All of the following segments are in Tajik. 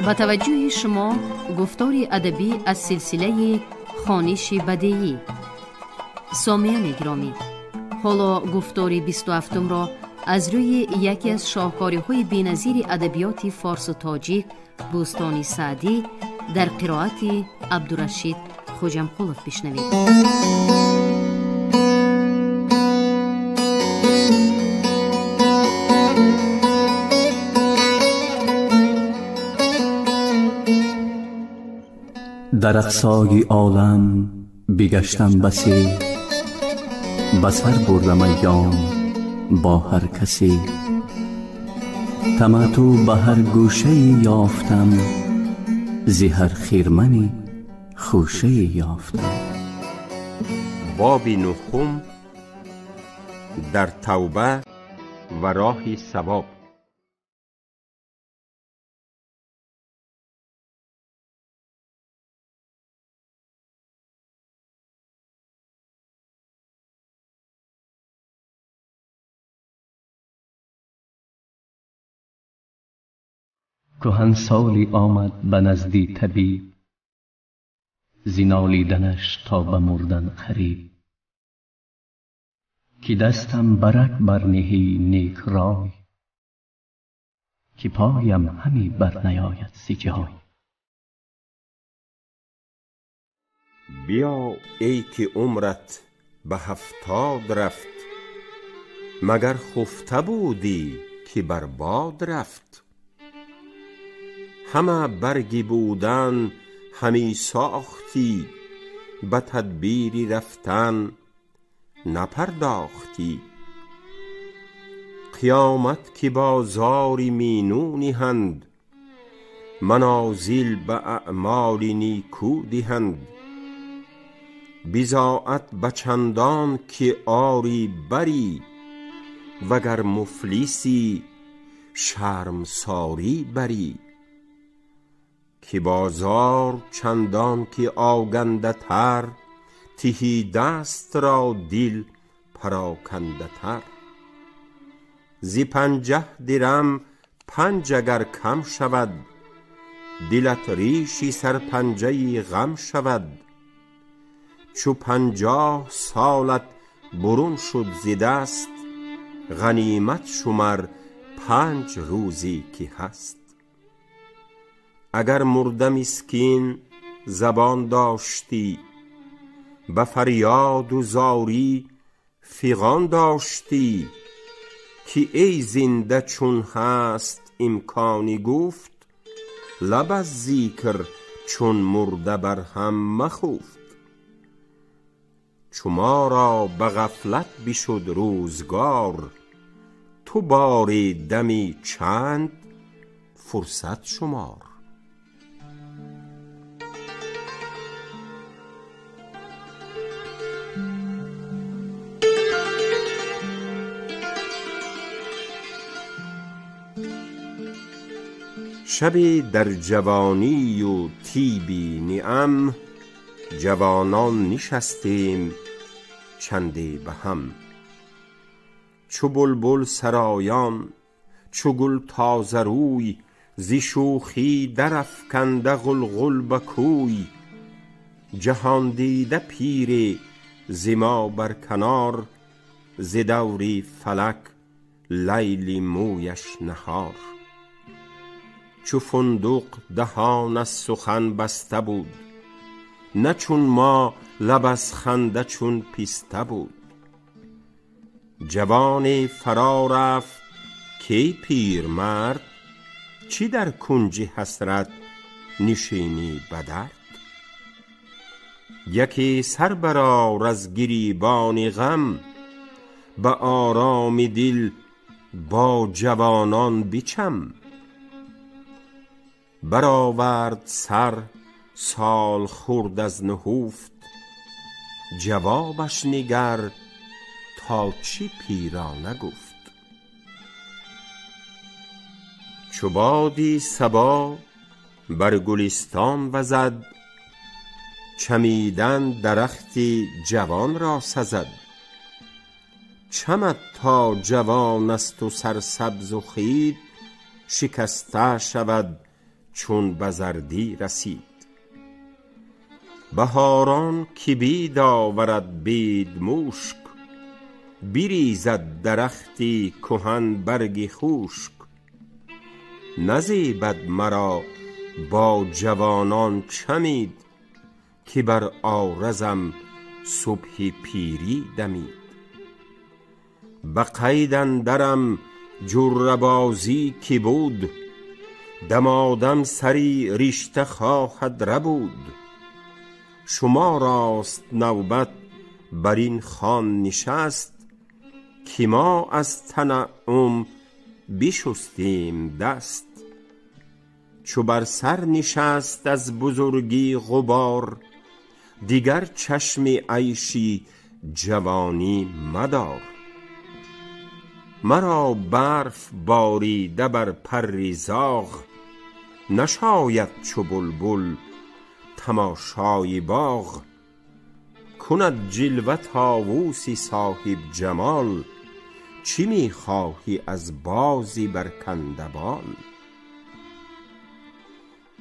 Ба таваҷҷӯҳи шумо гуфтори адабӣ аз силсилаи хониши бадеӣ. Сомиёни гиромӣ, ҳоло гуфтори 27-умро аз рӯи яке аз шоҳкориҳои беназири адабиёти форсу тоҷик Бӯстони Саъдӣ дар қироати Абдурашид Хоҷамқулов бишнавед. Дар ақсои олам бигаштам басе, ба сар бурдам айём бо ҳар касе. Таматтӯъ ба ҳар гӯшае ёфтам, зи ҳар хирмани хӯшае ёфтам. Боби нуҳум дар тавба ва роҳи савоб. Кӯҳансоле омад ба назди табиб, зи нолиданаш то ба мурдан қариб. Ки дастам барак барнеҳӣ нек рой, ки поям ҳаме барнаёяд зи ҷой. Биё эй ки умрат ба 70 рафт, магар хуфта будӣ ки бар бод рафт. Ҳама барги будан ҳамӣ сохтӣ, ба тадбири рафтан напардохтӣ. Қиёмат ки бозори минӯ ниҳанд, манозил ба аъмоли никӯ диҳанд. Бизоат ба чандон ки ори барӣ, вагар муфлисӣ шармсорӣ барӣ. Ки бозор чандон ки оганда тар, тиҳӣ даст ро дил пароканда тар. Зи 50 дирам 5 агар кам шавад, дилат риши сарпанҷаи ғам шавад. Чу 50 солат бурун шуд зи даст, ғанимат шумар 5 рӯзе ки ҳаст. Агар мурда мискин забон доштӣ, ба фарёду зорӣ фиғон доштӣ. Ки эй зинда чун ҳаст имкони гуфт, лаб аз зикр чун мурда бар ҳам махуфт. Чу моро ба ғафлат бишуд рӯзгор, ту бори дами чанд фурсат шумор. Шабе дар ҷавонию тиби неъам, ҷавонон нишастем чанде ба ҳам. Чу булбул сароён, чу гул тозарӯй, зи шӯхӣ дарафканда ғулғул ба кӯй. Ҷаҳондида пире зи мо бар канор, зи даври фалак лайли мӯяш наҳор. Чу фундуқ даҳон аз сухан баста буд, на чун мо лаб аз ханда чун писта буд. Ҷавоне фаро рафт ки пирмард, чӣ дар кунҷи ҳасрат нишинӣ ба дард. Яке сар барор аз гирибони ғам, ба ороми дил бо ҷавонон бичам. Баровард сар сол хурд аз нуҳуфт, ҷавобаш нигар то чӣ пира нагуфт. Чу боди сабо бар гулистон вазад, чамидан дарахти ҷавон ро сазад. Чамад то ҷавон асту сарсабзу хид, шикаста шавад چون به زردی رسید. بهاران که بید آورد بید مشک، بریزد درختی کهن برگ خشک. نزیبد مرا با جوانان چمید، که بر عارضم صبح پیری دمید. به قید اندرم جره بازی که بود، دمادم سری رشته خواهد ربود. شما راست نوبت بر این خوان نشست، که ما از تنعم بشستیم دست. چو بر سر نشست از بزرگی غبار، دیگر چشم عیشی جوانی مدار. مرا برف باریده بر پر زاغ، نشاید چو بلبل تماشای باغ. کند جلوه طاووسی صاحب جمال، چی می خواهی از بازی برکنده بال؟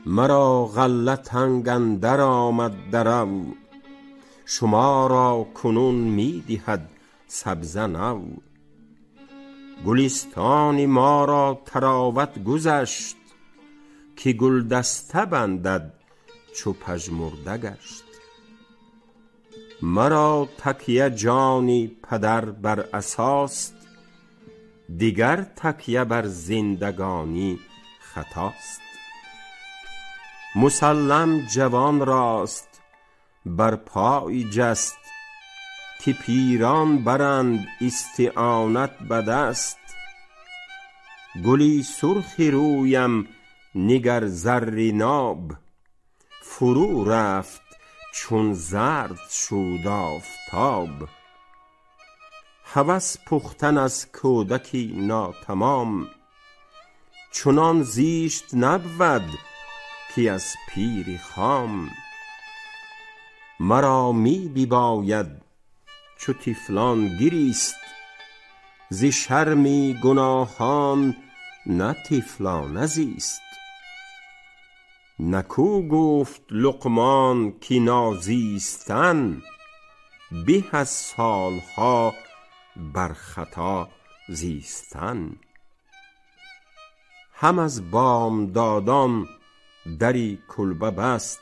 مرا غله تنگ اندر آمد درو، شما را کنون می دهد سبزه نو. گلستان ما را طراوت گذشت، که گل دسته بندد چو پژمرده گشت. مرا تکیه جانی پدر بر عصاست، دیگر تکیه بر زندگانی خطاست. مسلم جوان راست بر پای جست، که پیران برند استعانت به دست. گلی سرخ رویم نگر زر ناب، فرو رفت چون زرد شد آفتاب. هوس پختن از کودکی ناتمام، چنان زیشت نبود که از پیر خام. مرا می بباید چو طفلان گریست، ز شرم گناهان نه طفلانه زیست. نکو گفت لقمان که نازیستن، به از سالها بر خطا زیستن. هم از بامدادان دری کلبه بست،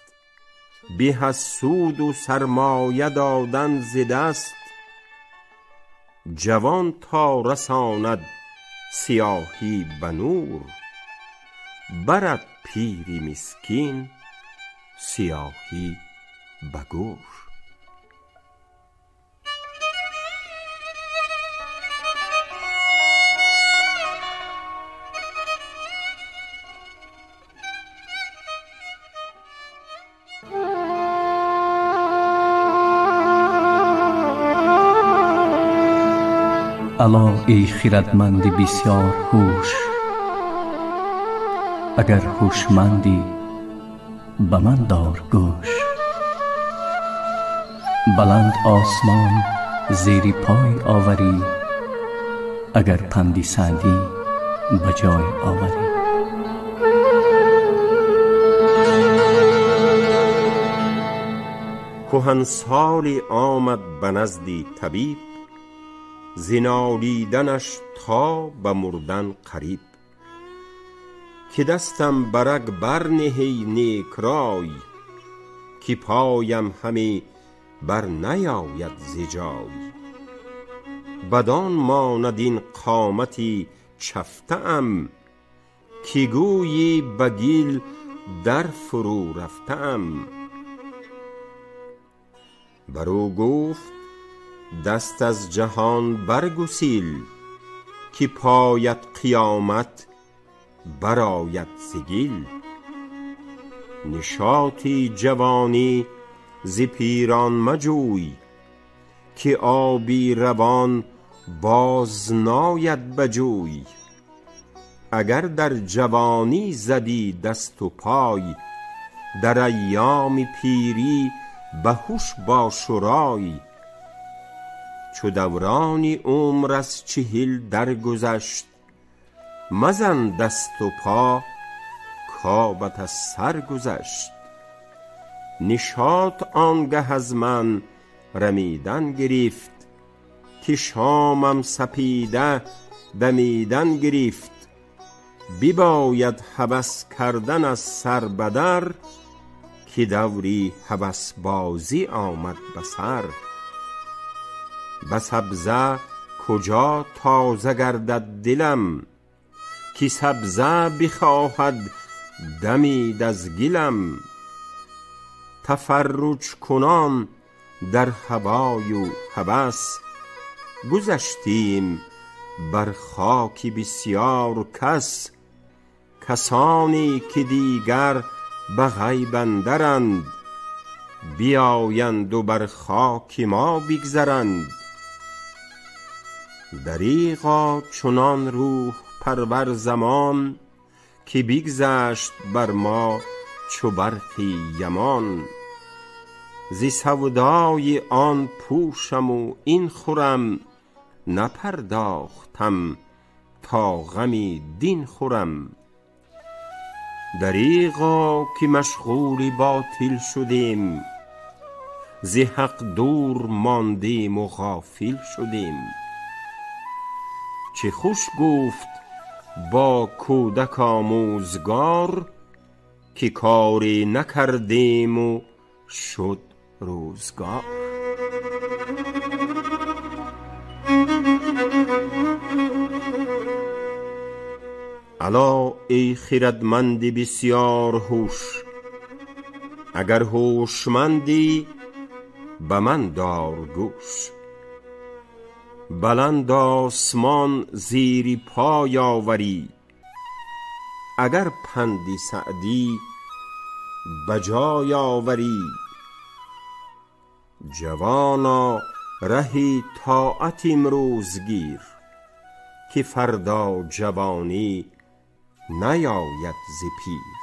به از سود و سرمایه دادن ز دست. جوان تا رساند سیاهی به نور، برد پیر مسکین سیاهی به گور. الا ای خردمند بسیار هوش، اگر هوشمندی به من دار گوش. بلند آسمان زیر پای آوری، اگر پندی سعدی به جای آوری. کهنسالی آمد به نزد طبیب، ز نالیدنش تا به مردن قریب. که دستم بر رگ برنه ای نیک رای، که پایم همی بر نیاید ز جای. بدان ماند این قامتی چفته ام، که گویی به گل در فرو رفته ام. بر او گفت دست از جهان برگسیل، که پایت قیامت برآید ز گل. نشاطی جوانی ز پیران مجوی، که آبی روان باز ناید به جوی. اگر در جوانی زدی دست و پای، در ایام پیری به هوش باش و رای. چو دوران عمر از 40 درگذشت، مزن دست و پا کآبت از سر گذشت. نشاط آنگه از من رمیدن گرفت، که شامم سپیده دمیدن گرفت. بباید هوس کردن از سر بدر، که دوری هوس بازی آمد به سر. به سبزه کجا تازه گردد دلم، که سبزه بخواهد دمید از گلم. تفرج کنان در هوای و هوس، گذشتیم بر خاک بسیار کس. کسانی که دیگر به غیب اندرند، بیایند و بر خاک ما بگذرند. دریغا چنان روح پرور زمان، که بگذشت بر ما چو برقی یمان. ز سودای آن پوشم و این خورم، نپرداختم تا غم دین خورم. دریغا که مشغول باطل شدیم، ز حق دور ماندیم و غافل شدیم. چه خوش گفت با کودک آموزگار، که کاری نکردیم و شد روزگار. الا ای خردمند بسیار هوش، اگر هوشمندی به من دار گوش. بلند آسمان زیر پای آوری، اگر پند سعدی به جای آوری. جوانا ره طاعت امروز گیر، که فردا جوانی نیاید ز پیر.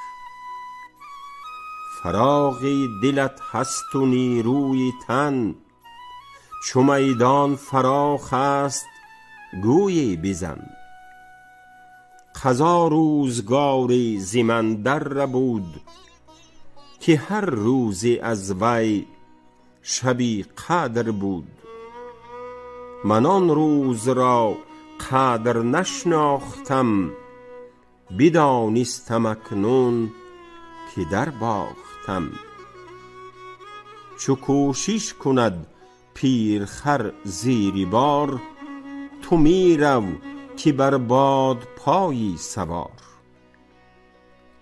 فراغ دلت هست و نیروی تن، چو میدان فراخ است گویی بزن. قضا روزگاری ز من در ربود، که هر روزی از وی شبی قدر بود. من آن روز را قدر نشناختم، بدانستم اکنون که در باختم. چو کوشش کند پیرخر زیر بار، تو می رو که بر باد پایی سوار.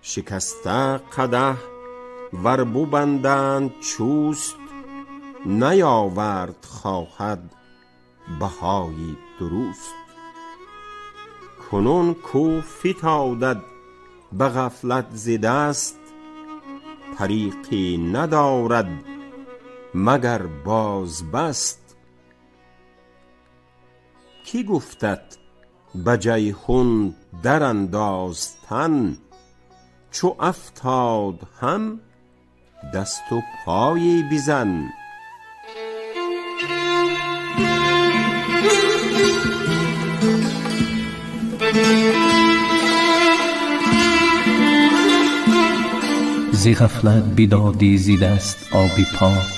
شکسته قدح ور ببندند چوست، نیاورد خواهد بهای درست. کنون کو فتادت به غفلت ز دست، طریقی ندارد مگر باز بست. کی گفتت به جیحون در انداز تن، چو افتاد هم دست و پایی بزن. ز غفلت بدادی ز دست آب پاک،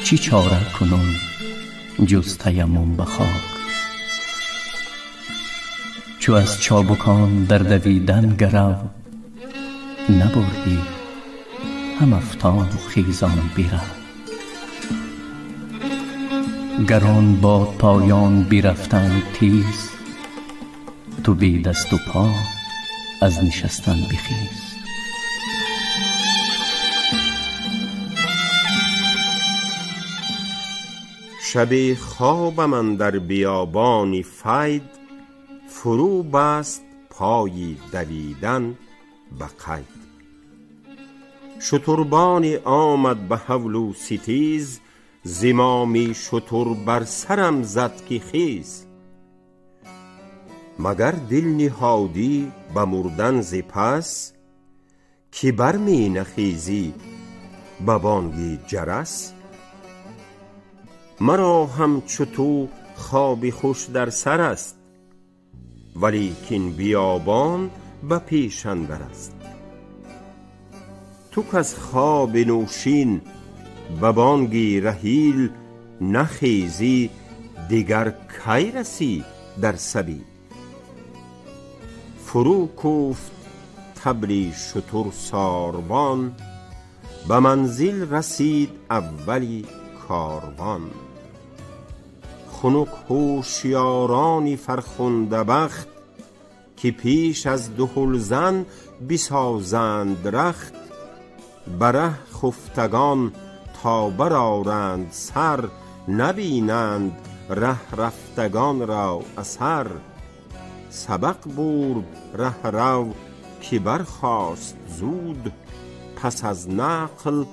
چی چاره کنون جز تیمم به خاک. چو از چابکان در دویدن گرو، نبردی هم افتان و خیزان برو. گر آن بادپایان برفتند تیز، تو بی دست و پا از نشستن بخیز. شبی خوابم اندر بیابان فید، فرو بست پای دویدن به قید. شتربانی آمد به هول و ستیز، زمامی شتر بر سرم زد که خیز. مگر دل نهادی به مردن ز پس، که بر می نخیزی به بانگ جرس؟ مرا هم چو تو خواب خوش در سر است، ولیکن بیابان به پیش اندر است. تو کز خواب نوشین به بانگی رحیل نخیزی، دیگر کی رسی در سبیل؟ فرو کوفت طبلی شتر ساروان، به منزل رسید اولی کاروان. خنک هوشیارانی فرخنده بخت، که پیش از دهل زن بسازند رخت. بره خفتگان تا برآرند سر، نبینند ره رفتگان را اثر. سبق برد ره رو که برخاست زود، پس از نقل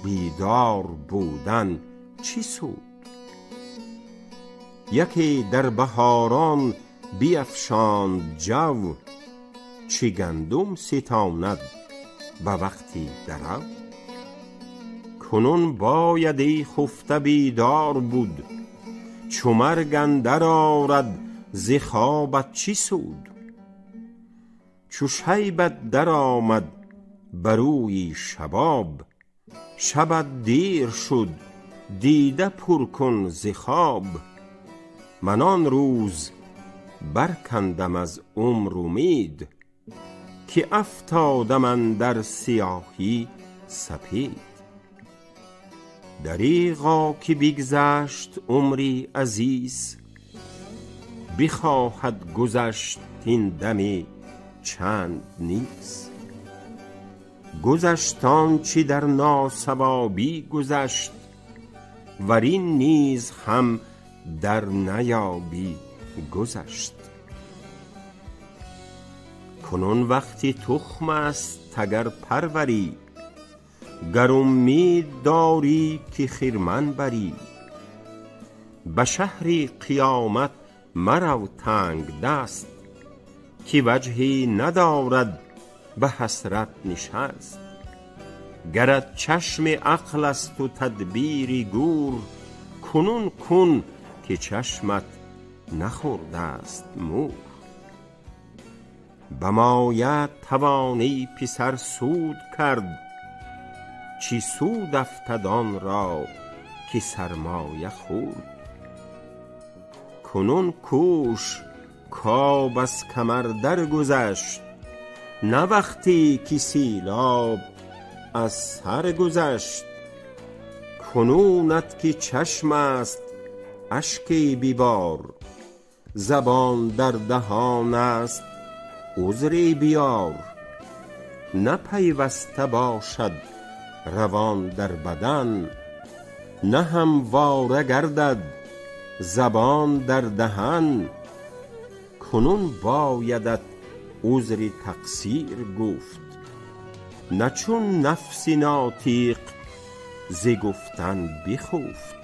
بیدار بودن چه سود؟ یکی در بهاران بیفشاند جو، چه گندم ستاند به وقتی درو. کنون باید ای خفته بیدار بود، چو مرگ اندر آرد ز خوابت چه سود؟ چو شیبت در آمد بروی شباب، شبت دیر شد دیده پر کن ز خواب. من آن روز برکندم از عمر امید، که افتادم اندر سیاهی سپید. دریغا که بگذشت عمری عزیز، بخواهد گذشت این دمی چند نیز. گذشت آنچه در ناصوابی گذشت، ور این نیز هم در نیابی گذشت. کنون وقت تخم است اگر پروری، گر امید داری که خرمن بری. به شهر قیامت مرو تنگ دست، که وجهی ندارد به حسرت نشست. گرت چشم عقل است و تدبیر گور، کنون کن که چشمت نخورده است مور. به مایه توان ای پسر سود کرد، چه سود افتد آن را که سرمایه خورد. کنون کوش کآب از کمر درگذشت، نه وقتی که سیلاب از سر گذشت. کنونت که چشم است اشکی ببار، زبان در دهان است عذری بیار. نه پیوسته باشد روان در بدن، نه همواره گردد زبان در دهن. کنون بایدت عذر تقصیر گفت، نه چون نفس ناطق ز گفتن بخفت.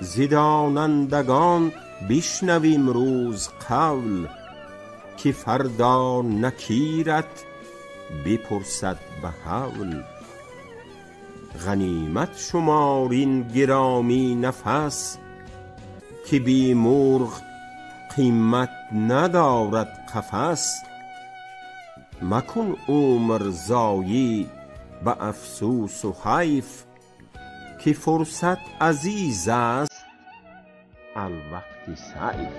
ز دانندگان بشنو امروز قول، که فردا نکیرت بپرسد به هول. غنیمت شمار این گرامی نفس، که بی مرغ قیمت ندارد قفس. مکن عمر ضایع به افسوس و حیف، که فرصت عزیز است الوقت سیف.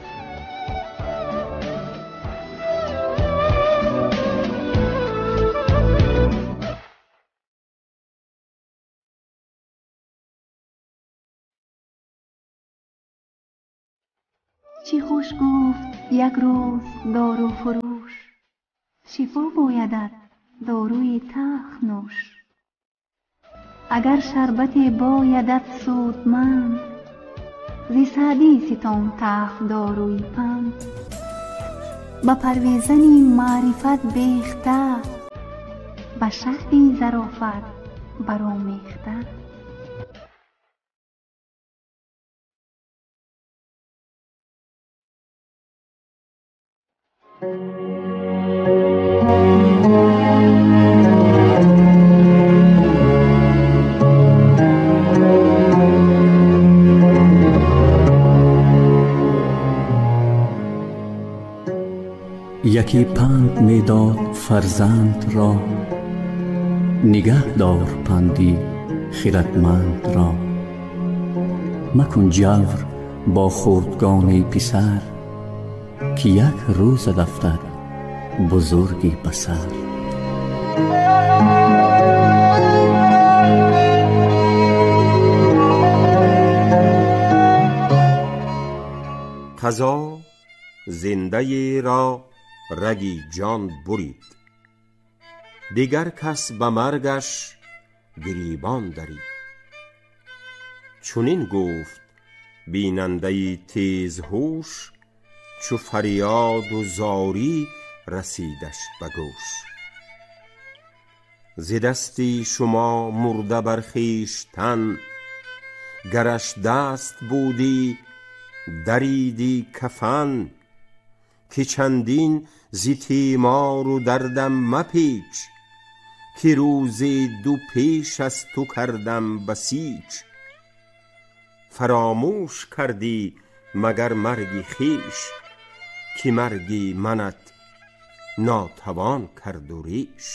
چی خوش گفت یک روز دارو فروش، شفا بایدت داروی تلخ نوش. اگر شربت بایدت سودمند، ز سعدی ستان تلخ داروی پند. به پرویزن معرفت بیخته، به شهد ظرافت برآمیخته. Яке панд медод фарзанд ро, нигаҳ дор панди хирадманд ро. Макун ҷавр бо хурдгони писар, ки як рӯзат афтад бузургӣ ба сар. قضا زنده را رگی جان برید، دیگر کس به مرگش گریبان درید. چنین گفت بیننده تیزهوش، چو فریاد و زاری رسیدش به گوش. ز دستی شما مرده بر خویشتن، گرش دست بودی دریدی کفن. که چندین ز تیمار و دردم مپیچ، که روزی دو پیش از تو کردم بسیچ. فراموش کردی مگر مرگ خویش، که مرگ منت ناتوان کرد و ریش.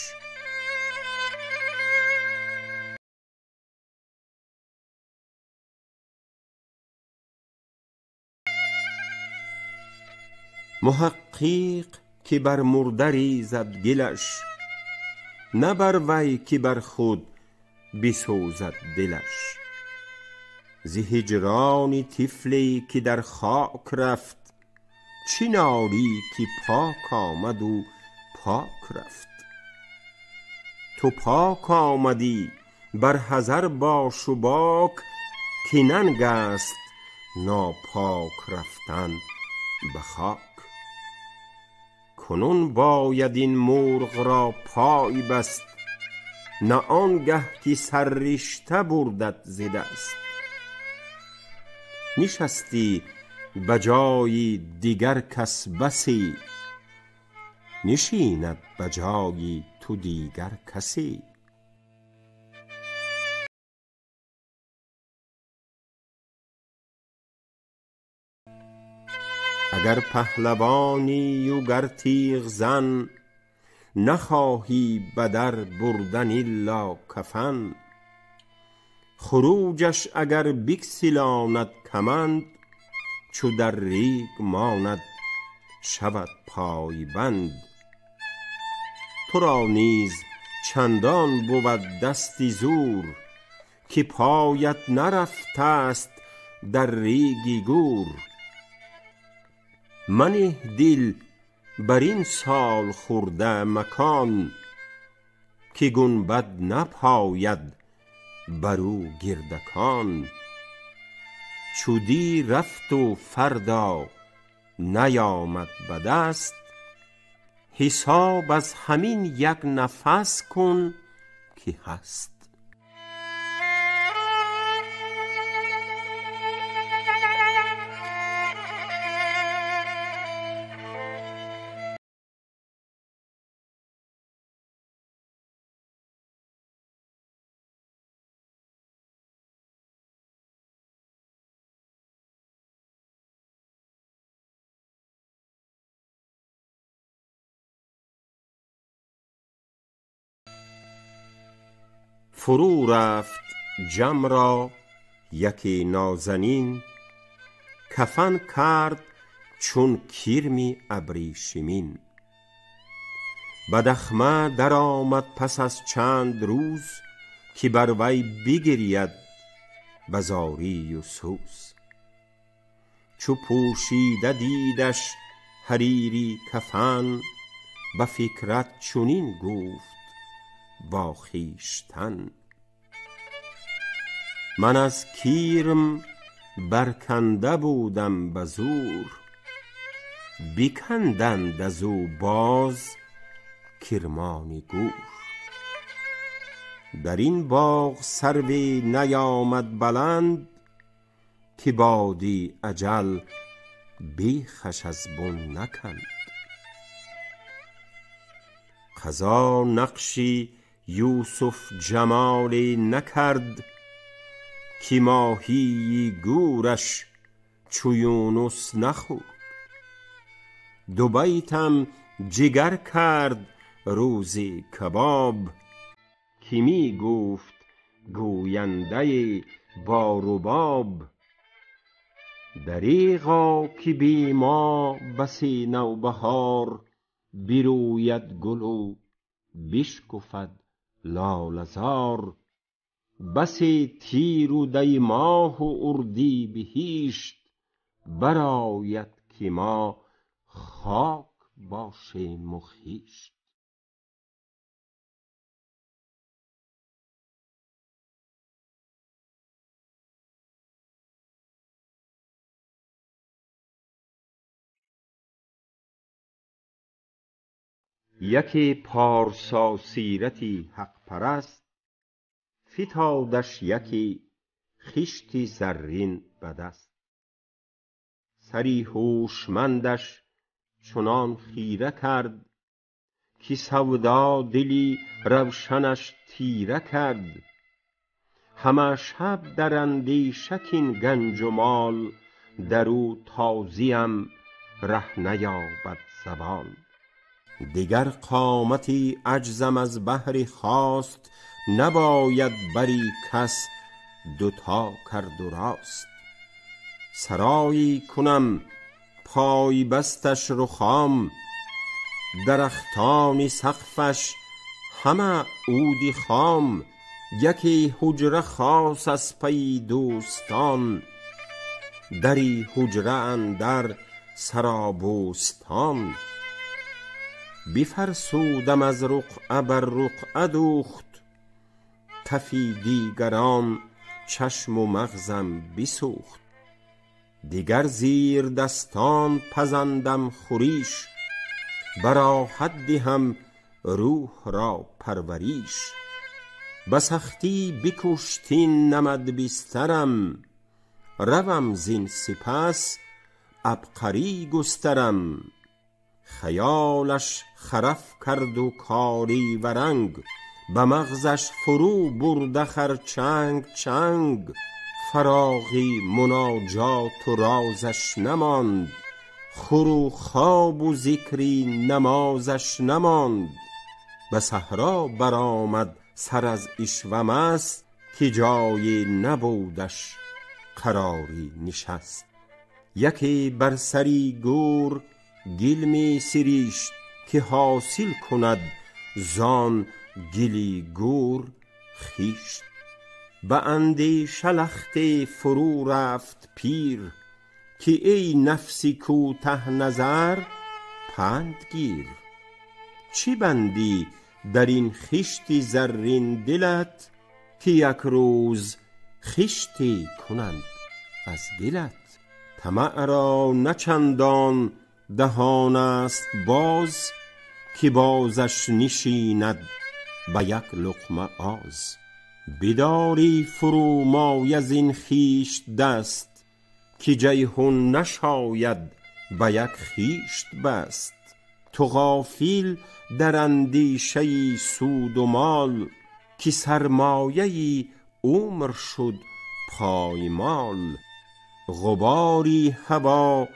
محقق که بر مرده ریزد گلش، نه بر وی که بر خود بسوزد دلش. ز هجران طفلی که در خاک رفت، چه نالی که پاک آمد و پاک رفت. تو پاک آمدی بر حذر باش و باک، که ننگ است ناپاک رفتن به خاک. کنون باید این مرغ را پای بست، نه آنگه که سررشته بردت ز دست. نشستی به جای دیگر کس بسی، نشیند به جای تو دیگر کسی. اگر پهلوانی و گر تیغ زن، نخواهی به در بردن الا کفن. خروجش اگر بگسلاند کمند، چو در ریگ ماند شود پای بند. تو را نیز چندان بود دست زور، که پایت نرفته است در ریگ گور. منه دل بر این سالخورده مکان، که گنبد نپاید بر او گردکان. چو دی رفت و فردا نیامد به دست، حساب از همین یک نفس کن که هست. فرو رفت جم را یکی نازنین، کفن کرد چون کرم ابریشمین. به دخمه در آمد پس از چند روز، که بر وی بگرید به زاری و سوز. چو پوشیده دیدش حریری کفن، به فکرت چنین گفت با خویشتن: من از کرم برکنده بودم به زور، بکندند از او باز کرمان گور. در این باغ سروی نیامد بلند، که بادی اجل بیخش از بن نکند. قضا نقشی یوسف جمالی نکرد، که ماهیی گورش چو یونس نخورد. دو بیتم جگر کرد روزی کباب. که می گفت گوینده با رباب، دریغا که بی ما بسی نوبهار، بروید گل و بشکفد لاله زار. بسی تیر و دی ماه و اردیبهشت، برآید که ما خاک باشیم و خشت. یکی پارسا سیرتی حق پرست، فتادش یکی خشتی زرین به دست. سری هوشمندش چنان خیره کرد، که سودا دلی روشنش تیره کرد. همه شب در اندیشه کاین گنج و مال، در او تازیم ره نیابد زوال. دگر قامتی عجزم از بهر خواست، نباید بری کس دوتا کرد و راست. سرایی کنم پای بستش رخام، درختان سقفش همه عود خام. یکی حجره خاص از پی دوستان، دری حجره اندر سرابوستان. بفرسودم از رقعه بر رقعه دوخت، کفی دیگران چشم و مغزم بسوخت. دیگر زیر دستان پزندم خوریش، براحت دهم روح را پروریش. به سختی بکشت این نمد بسترم، روم زین سپس عبقری گسترم. خیالش خرف کرد و کاری ورنگ، به مغزش فرو برده خرچنگ چنگ. فراغی مناجات و رازش نماند، خور و خواب و ذکری نمازش نماند. به صحرا برآمد سر از عشوه مست، که جایی نبودش قراری نشست. یکی بر سری گور گل می سریشت، که حاصل کند زان گلی گور خیشت. به اندیشه لختی فرو رفت پیر، که ای نفس کوته نظر پند گیر. چه بندی در این خشت زرین دلت، که یک روز خشتی کنند از گلت. طمع را نه چندان دهان است باز، که بازش نشیند به یک لقمه آز. بداری فرومایه زین خیشت دست، که جیحون نشاید به یک خیشت بست. تو غافل در اندیشه سود و مال، که سرمایه عمر شد پایمال. غباری هوا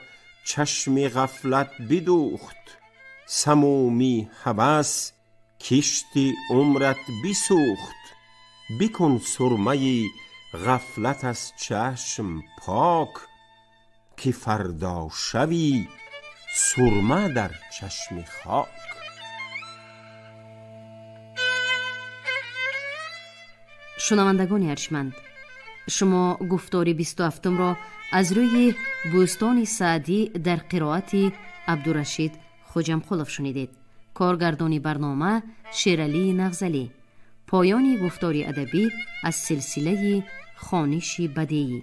چشم غفلت بدوخت، سمومی هوس کشت عمرت بسوخت. بکن سرمه غفلت از چشم پاک، که فردا شوی سرمه در چشم خاک. Шунавандагони арҷманд, шумо гуфтори 27-умро аз рӯи Бӯстони Саъдӣ дар қироати Абдурашид Хоҷамқулов шунидед. Коргардони барнома Шералии Нағзалӣ. Поёни гуфтори адабӣ аз силсилаи хониши бадеӣ.